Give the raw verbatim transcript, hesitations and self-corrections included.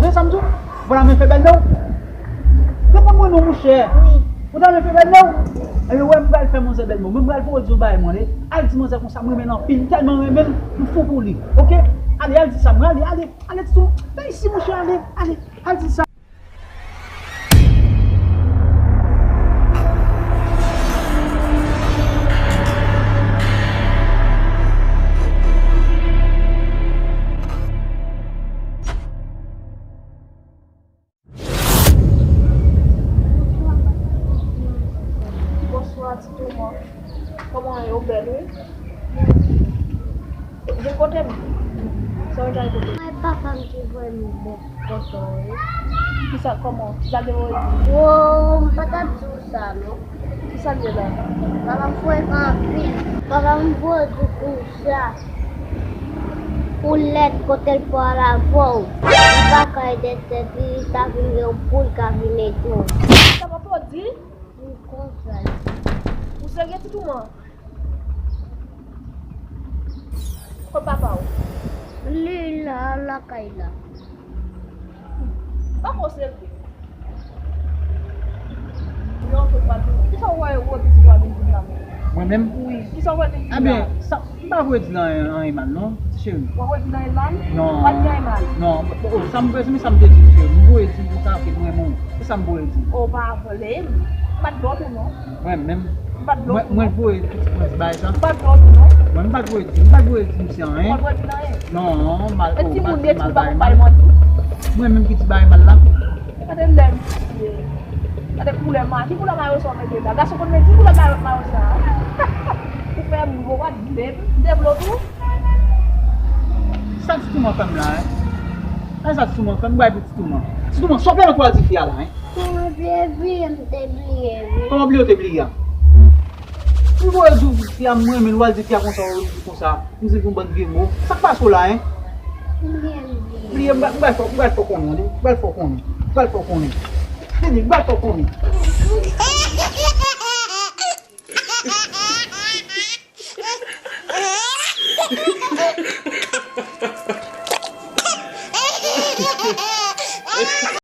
Tande sa m di w? Vwala men fè bèl non. Reponn mwen non, monchè. Wi. Ou ta renmen fè bèl non? Ebyen, wè, m pral fè manzè bèl non. Mwen, m pral voye w di yon bagay, mwen, ale. Al di manzè konsa, mwen renmen l anpil, m tèlman renmen l, m fou pou li. Oke? Ale, al di sa, mwen, ale, ale, ale, di tou. Fè isi, monchè, ale, ale, al di sa. Bonswa, ti touman. Kòman w ye? Ou bèl, wi. Vin kote m. Sa w vin kote m? Mwen, papa m ki voye m bò kote w, wi. Kisa, kòman? Kisa l te voye di? Wo, m pa t ap di w sa, non. Kisa l ye la? Papa m voye m anpil. Papa m voye di konsa. Ou lèd kote l pral avè w. Ou pa ka ede tèt li, li ta vin gen yon poul ka vin ede w. Sa papa w di? Wi, konsa l di. Ou serye, ti touman? Kot papa w? Li la, lakay la. Pa fòse l. Yo, antre pral. Kisa w wè, wè pitit la vin di la menm? Mwen menm? Wi. Kisa w wè li di la? Ebyen, sa, m pa vle di l anyen, anyen mal, non, ti cheri. W pa vle di l anyen mal? Non. W pa di l anyen mal? Non, bon, sa m vle di, men sa m te di, ti cheri. M vle di l pou sa ke m renmen w. Se sa m vle di. O, pa vle m. M pa t vle w tou, non. Mwen menm. M pa t vle w tou, non. Mwen, mwen vle pitit mwen di bagay sa. M pa t vle w tou, non. Mwen, m pa t vle di, m pa t vle di misye anyen. W pa t vle di l anyen? Non, mal, o, mal, mal bagay mal. Mwen menm ki di bagay mal la. Gade lè misye. Gade koulè mayo. Ki koulè mayo sa w mete la? Gason konn mete ki koulè mayo, mayo sa? Ou fè m gwo, w pa t vle m. M te vle w tou. Sa ti touman fè m la, en? Sa ti touman fè m? M bay pou ti touman. Ti touman, sa w fè nan kwa di fi a la, en? Kòman w bliye, bliye, m te bliye, wi. Kòman w bliye w te bliye a? M voye di w fi a m renmen l, w al di fi a konsa, w di konsa. M di l yon bann vye mo. Sa k pase w la, en? M bliye, m bliye. Bliye, m pral, m pral fè, m pral fè w konnen, tande. M pral fè w konnen. M pral fè w konnen. Tande, m pral fè w konnen.